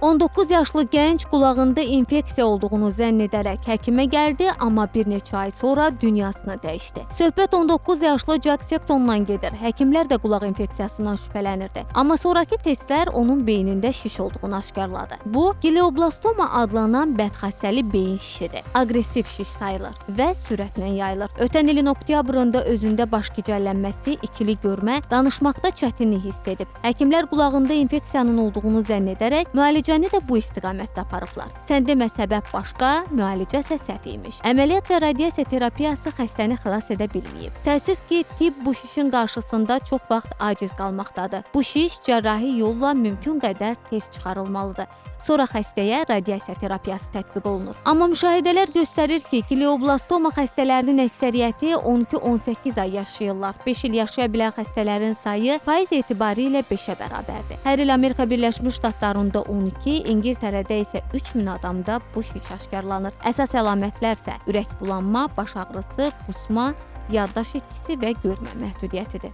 19 yaşlı gənc qulağında infeksiya olduğunu zənn edərək həkimə gəldi, amma bir neçə ay sonra dünyasını dəyişdi. Söhbət 19 yaşlı Jack Sextondan gedir. Həkimlər də qulaq infeksiyasından şübhələnirdi. Amma sonrakı testlər onun beynində şiş olduğunu aşkarladı. Bu, glioblastoma adlanan bədxassəli beyin şişidir. Aqressiv şiş sayılır və sürətlə yayılır. Ötən ilin oktyabrında özündə baş gicəllənməsi, ikili görmə, danışmaqda çətinlik hiss edib. Həkimlər qulağında infeksiyanın olduğunu zənn edərək müalicəni də bu istiqamətdə aparıblar. Sən demə səbəb başqa, müalicə isə səhv imiş. Əməliyyat və radiasiya terapiyası xəstəni xilas edə bilməyib. Təəssüf ki, tibb bu şişin qarşısında çox vaxt aciz qalmaqdadır. Bu şiş cərrahi yolla mümkün qədər tez çıxarılmalıdır. Sonra xəstəyə radiasiya terapiyası tətbiq olunur. Amma müşahidələr göstərir ki, glioblastoma xəstələrinin əksəriyyəti 12-18 ay yaşayırlar. 5 il yaşaya bilən xəstələrin sayı faiz etibarilə 5-ə bərabərdir. Hər il Amerika Birləşmiş Ştatlarında 12, İngiltərədə isə 3000 adamda bu şiş aşkarlanır. Əsas əlamətlər isə ürək bulanma, baş ağrısı, qusma, yaddaş itkisi və görmə məhdudiyyətidir.